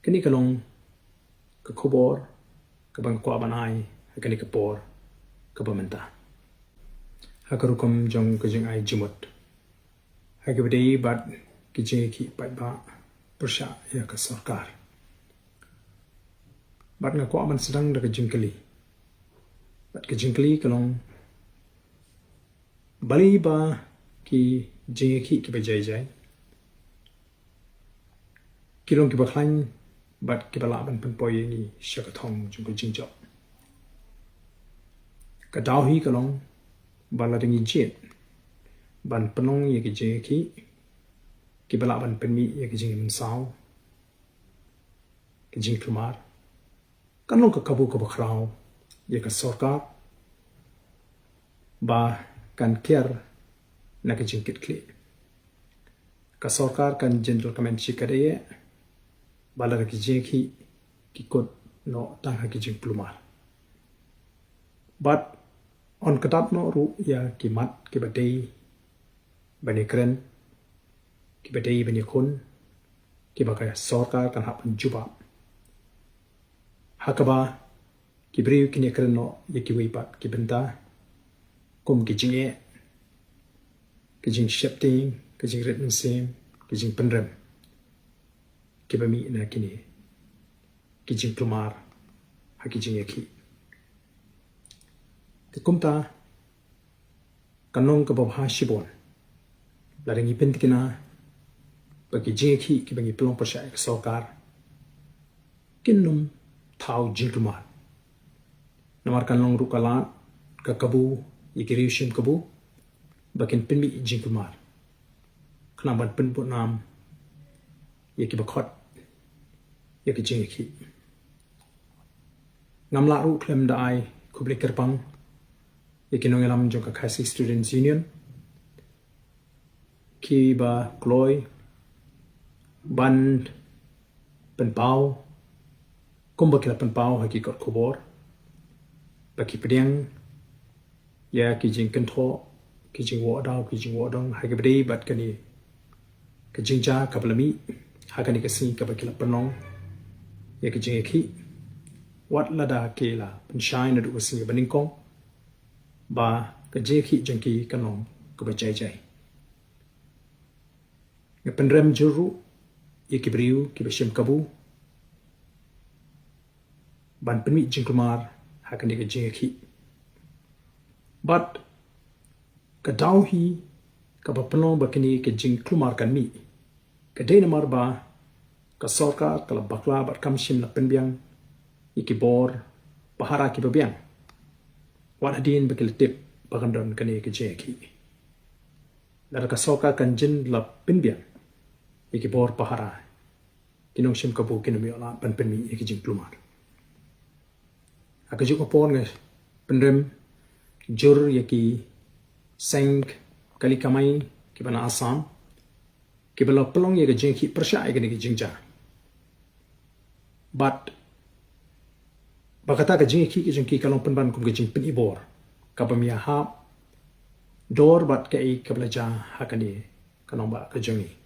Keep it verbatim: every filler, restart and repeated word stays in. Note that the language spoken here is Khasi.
Kane ka long ka khubor kaba nga kwah ban ai ha kane ka por kaba mynta, ha ka rukom jong ka jingai jingmut ha kaba dei bad ki jingïakhih paidbah pyrshah ïa ka sorkar. Bad nga kwah ban sdang da ka jingkylli. Bad ka jingkylli ka long, balei ba ki jingïakhih kiba jai jai ki long kiba khlaiñ bad kiba lah ban pynpoi ïa ngi sha ka thong jong ka jingjop? Ka daw hi ka long ba lada ngi jied ban pynlong ïa ki jingïakhih kiba lah ban pynmih ïa ki jingmynsaw, ki jingkulmar, kan long ka kabu kaba khraw ïa ka sorkar ba kan kiar na ka jingkitkhlieh. Ka sorkar kan jin dohkmen shikatdei ba lada ki jingïakhih ki kut noh tang ha ki jingkulmar. Bad yn kdap noh ruh ïa ki mat kiba dei ban ïakren, kiba dei ban ïakhun, kiba ka sorkar kan hap ban jubab. Ha kaba ki briew kin ïakren noh ïa kiwei pat ki bynta kum ki jingeh, ki jingsheptieng, ki jingrit mynsiem, ki jingpynrem kiba mih na kine ki jingkulmar ha ki jingïakhih. Te kumta, kan long kaba bha shibun lada ngi pyntikna ba ki jingïakhih kiba ngi pynlong pyrshah ïa ka sorkar kin nym thaw jingkulmar. Namar kan long ruh ka lad ka kabu ïa ki riew shim kabu ba kin pynmih jingkulmar khnang ban pynbud nam ïa kiba khot ïa ki jingïakhih. Ngam lah ruh khlem da ai khublei kyrpang ïa ki nongïalam jong ka Khasi Students Union kiba kloi ban pynpaw kumba ki la pynpaw ha ki kot khubor ba ki pdiang ïa ki jingkynthoh, ki jingwahdaw, ki jingwahdong ha kaba dei bad kane ka jingjia kaba la mih ha kane ka sngi kaba ki la pynlong ïa ka jingïakhih, wat lada ki la pynshai naduh ka sngi ba nyngkong ba ka jingïakhih jong ki kan long kaba jai jai. Nga pynrem jur ruh ïa ki briew kiba shim kabu ban pynmih jingkulmar ha kane ka jingïakhih. Bad ka daw hi kaba pynlong ba kane ka jingkulmar kan mih ka dei namar ba ka sorkar ka la bakla bad kam shym la pynbiang ïa ki bor pahara kiba biang wat hadien ba ki la tip ba kan don kane ka jingïakhih. Lada ka sorkar kan jin la pynbiang ïa ki bor pahara, ki nongshim kabu kin ym ïoh lad ban pynmih ïa ki jingkulmar. Ha kajuh ka por nga pynrem jur ïa ki seng kali kamai kiba na Assam kiba la pynlong ïa ka jingïakhih pyrshah ïa kane ka jingjia. Bad ba kata ka jingïakhih ka jong ki ka long pynban kum ka jingpynibor kaba mih ha dor bad kaei kaba la jia ha kane ka nongbah ka jong ngi.